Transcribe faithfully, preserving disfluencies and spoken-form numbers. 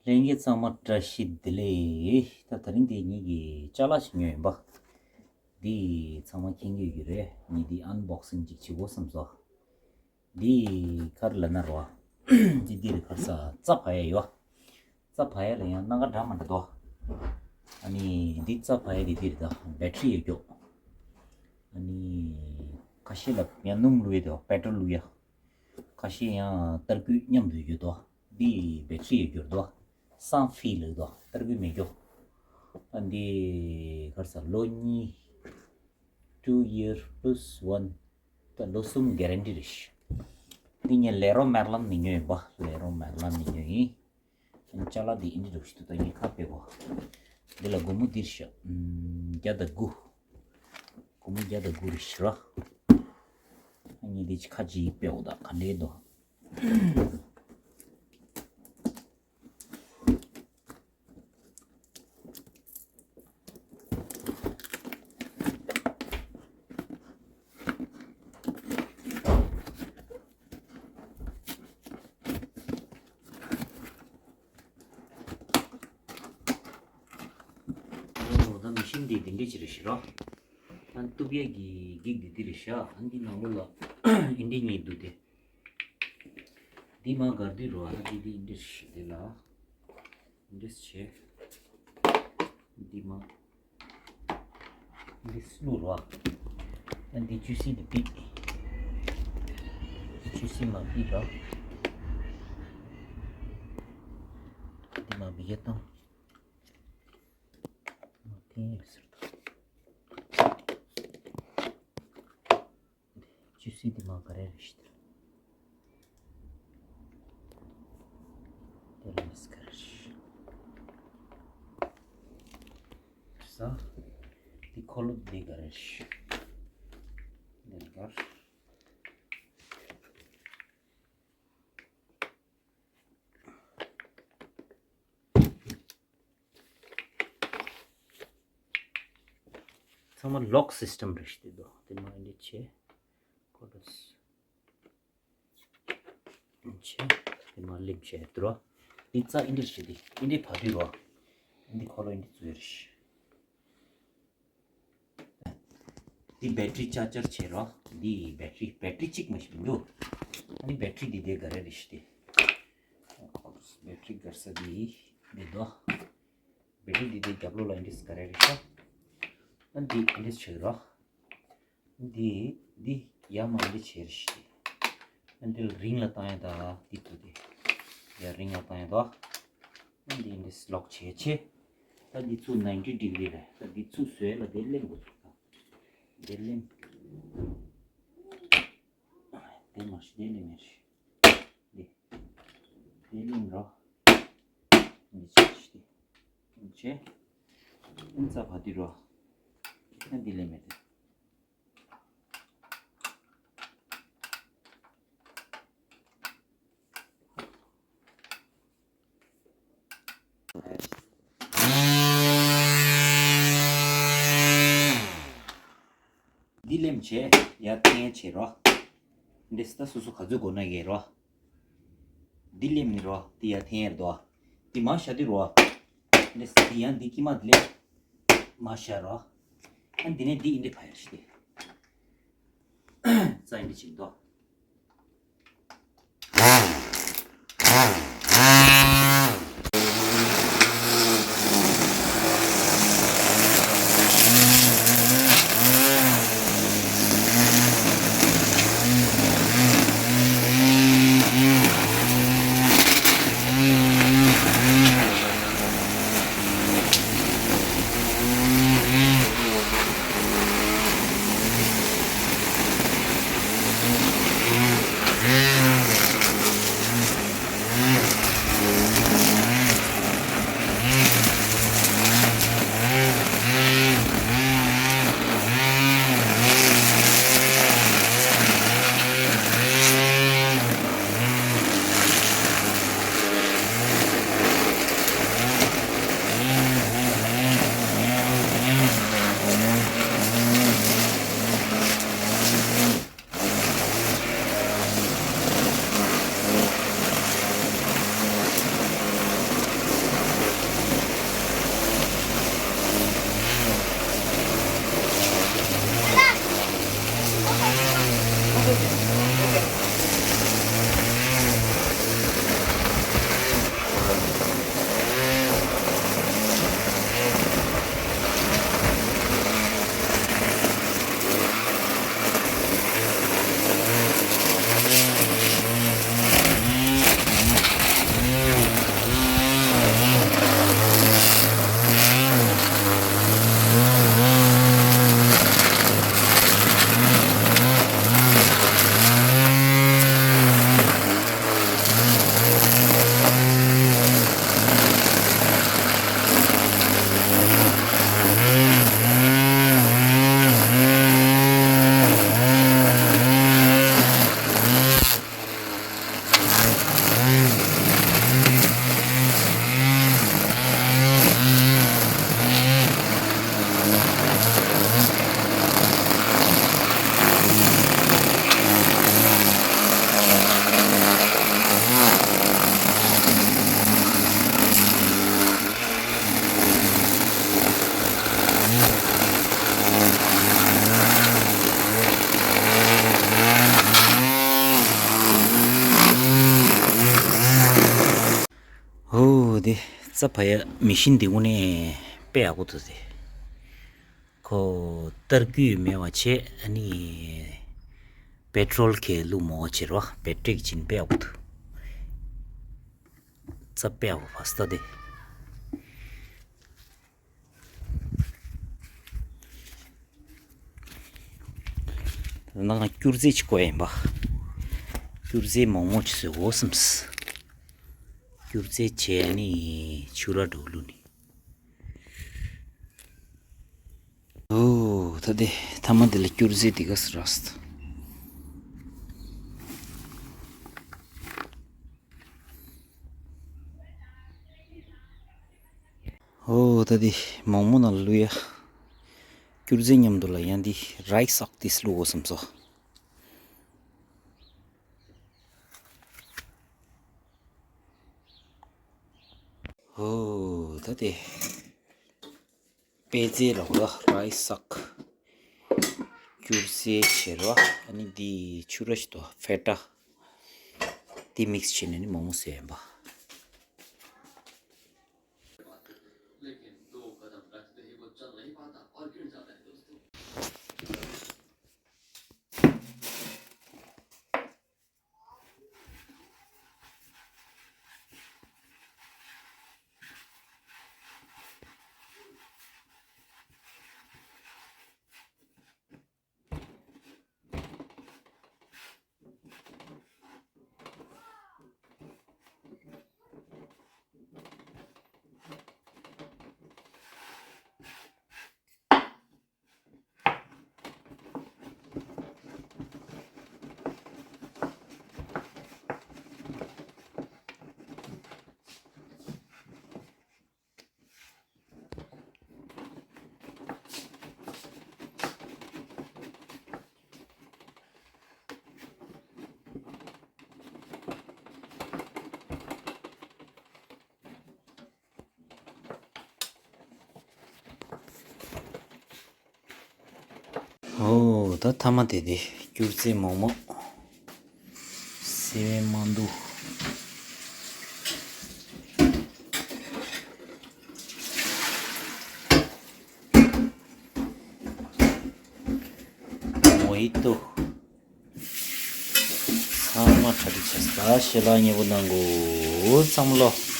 ལྷན་རྒྱས་ཚང་མ་བཀྲ་ཤིས་བདེ་ལེགས། ད་དེ་རིང་འདི་ངེད་ཀྱི་ཅ་ལག་ཞིག་ཉོས་ཡིན་པ། འདི་ཚང་མ་མཁྱེན་གྱི་ཡོད་རེད། ངས་འདི་ཨན་བོག་སིང་ཅིག་བྱེད་དགོས་བསམ་སོང་། འདི་ག་རེ་ལབ་ན་རོ། འདི་འདི་རེད། ག་རེ་ཟ། རྩ་བ་ཡ་ཡོད། རྩ་བ་ཡ་ལ་ཡང་སྣ་ཁ་འདྲ་མི་འདྲ་འདུག་ཨ་ནི་འདི་རྩ་བ་ཡ་འདི་འདི་རེད། ད་བེ་ཊི་རི་ཡོད་རྒྱུ། ཨ་ནི་ཁ་ཤས་ལ་ཡང་སྣུམ་བླུགས་ཡོད་དོ། པེ་ཊོལ་བླུགས་ཡ། ཁ་ཤས་ཡང་ཏར་སྐུད་མཉམ་དུ་ཡོད་དོ། འདི་བེ་ཊི་རི་ཡོད་རྒྱུ་དོ། སན་ཕི་ལབ་དོ། ཏར་སྐུད་མེད་རྒྱུ། ཨ་འདི་ག་རེ་ཟ། ལོ་གཉིས། two year plus one། ད་ལོ་གསུམ་གྷེ་རན་ཊི་རེད་ཤག་འདི་ངས་ལེ་རོ་མེར་ལན་ནས་ཉོས་ཡིན་པ། ལེ་རོ་མེར་ལན་ནས་ཉོས་ཡིན། ཨ་ནི་ཅ་ལག་འདི་འདི་འདྲ་ཞིག་འདུག་ད་ངས་ཁ་ཕྱེ་གོ། འདི་ལ་སྒོར་མོ་འདི་རེད་ཤག་ཨམ། བརྒྱ་དང་དགུ། སྒོར་མོ་བརྒྱ་དང་དགུ་རེད་ཤག་ཨ་ནི་འདི་ཅི་ཁ་ཅིག་ཕྱེ་གོ། ད་ག་འདྲ་འདུག་ཨོ། ད་མི་ཤིན་འདི་འདི་འདྲ་ཅིག་རེད་ཤག་ར། ད་གཏུབ་ཡས་ཀྱི་འགྱིག་འདི་འདི་རེད་ཤག་ཨ་འདི་ནང་ལོགས་ལ་འདི་འདྲ་གཉིས་འདུག་སྟེ། འདི་མར་བཀར་དུས་རོ། ཨ་འདི་འདི་འདི་འདྲ་ཞིག་འདི་ལ། འདི་འདྲ་བྱས། འདི་མར། འདི་བླུགས་རོ། ཨ་འདི་ཅུ་སི་འདི་ཕུད། ཅུ་སི་མར་ཕུད་རོ། འདི་མར་བི་ག་བཏང་། མར་འཐེན་ཡས་ཟེར་དང་། ཅུ་སི་འདི་མར་བཀར་ཡས་རེད་ཤག་དེ་ལ་མར་བཀར་ཡས་རེད་ཤག་ཟ། འདི་འཁོར་ལོ་འདི་བཀར་ཡས་རེད་ཤག་འདི་བཀར། ཚང་མ་ལོག་སིས་ཊམ་རེད་ཤག་དེ་དོ། དེ་མར་འདི་བྱས། ཀོ་ཏོས། བྱས། དེ་མར་ལེབ་བྱས་དུ་རོ། འདི་རྩ་འདི་འདྲ་བྱས་ཏེ་འདི་འདྲ་ཕར་དུ་རོ། འདི་འཁོར་ལོ་འདི་བཙུགས་ཡས་རེད་ཤག་འདི་བེ་ཊི་རི་ཅར་ཇར་བྱས་རོ། འདི་བེ་ཊི་རི། བེ་ཊི་རི་གཅིག་མ་ཞིག་མི་འདུག་ཨ་ནི་བེ་ཊི་རི་འདི་དེ་བཀར་ཡས་རེད་ཤག་དེ། བེ་ཊི་རི་བཀར་ས་འདི་འདི་འདུག་བེ་ཊི་རི་འདི་དེ་རྒྱབ་ལོགས་ལ་འདི་འདྲ་བཀར་ཡས་རེད་ཤག་ཨ་འདི་འདི་འདྲ་བྱས་རོ། འདི་འདི་ཡར་མར་འདི་བྱས་རེད་ཤག་ཨ་འདི་ལ་རིང་ལ་བཏང་ཡས་ད་འདི་འདུག་སྟེ། ཡར་རིང་ལ་བཏང་ཡས་ད། ཨ་འདི་འདི་ལོག་བྱས་བྱས། ད་འདི་ཚུར་ནའིན་ཊི་ཌི་གྷི་རི་རེད། ད་འདི་ཚུར་བཟོས་ལ་དེ་ལེན་དགོས་ཚུལ་དང་། དེ་ལེན། དེ་མ་ཤི་དེ་ལེན་མེད་ཤི། དེ། དེ་ལེན་རོ། འདི་ཆེ་ཤི་དེ། ཆེ། ཨིན་ཙ་བ་དི་རོ། ཨ་འདི་ལེན་མེད་དེ། འདི་ལེམ་བྱས། ཡར་འཐེན་བྱས་རོ། འདི་སྟ་སོ་སོ་ག་ཚོད་དགོས་ན་གས་རོ། འདི་ལེམ་ནི་རོ། འདི་ཡར་འཐེན་ཡར་དོ། འདི་མར་བཞག་དུས་རོ། འདི་འདི་ཡང་འདི་ཀྱི་མ་འདི་ལེམ། མར་བཞག་རོ། ཨ་འདི་ནས་འདི་ཨིན་འདི་ཕ་ཡར་ཤི་སྟེ། རྩ་ཨིན་འདི་བྱིན་དོ། དེ་རྩྭ་བ་ཡ་མེ་ཤིན་འདི་དངོས་གནས་དཔེ་ཡག་པོ་འདུག་སྟེ། ཁོ་ཏར་སྐུད་མེད་པ་བྱས། ཨ་ནི་པེ་ཊྲོལ་གྱིས་བླུགས་མོ་བྱེད་རོགས། བེ་ཊི་རི་གྱིས་བྱིན། དཔེ་ཡག་པོ་འདུག་རྩྭ་དཔེ་ཡག་པོ་བ་སྟ་དེ། ནང་སྐྱུར་རྫས་ཅིག་བཀོད་ཡིན་པ། སྐྱུར་རྫས་མོག་མོག་ཅིག་བཟོས་འོ་བསམས། སྐྱུར་རྫས་བྱས་ནི་ཆུ་ར་འགྲོ་བླུགས་ནི། ཨོ་ད་དེ་ཐ་མ་དེ་ལ་སྐྱུར་རྫས་དེ་ག་སི་རགས། ཨོ་ད་དེ་མོག་མོག་ནང་ལ་བླུགས་ཡ། སྐྱུར་རྫས་མཉམ་དུ་ལ་ཡང་དེ་རའི་སག་དེ་བླུགས་འོ་བསམས་སོ། ཨོ་ད་དེ་པད་ཚལ་ལོག་ལ་རའི་སག་སྐྱུར་རྫས་བྱེད་རོགས། ཨ་ནི་དེ་ཆུ་ར་ཞིག་ཏུ་ཕེ་ཏྲ་དེ་མིག་སི་བྱས་ནས་ནི་མོག་མོག་བཟོས་ཡིན་པ། ཨོ་ད་ཐ་མ་དེ་དེ་སྐྱུར་རྫས་མོག་མོག་སེ་བན་མ་འདུག་མོ་ཧི་ཏོ། ཚང་མ་གྲ་སྒྲིག་བྱས་ད་ཞལ་ལག་མཉེས་པོ་གནང་དགོས་བསམ་བློ།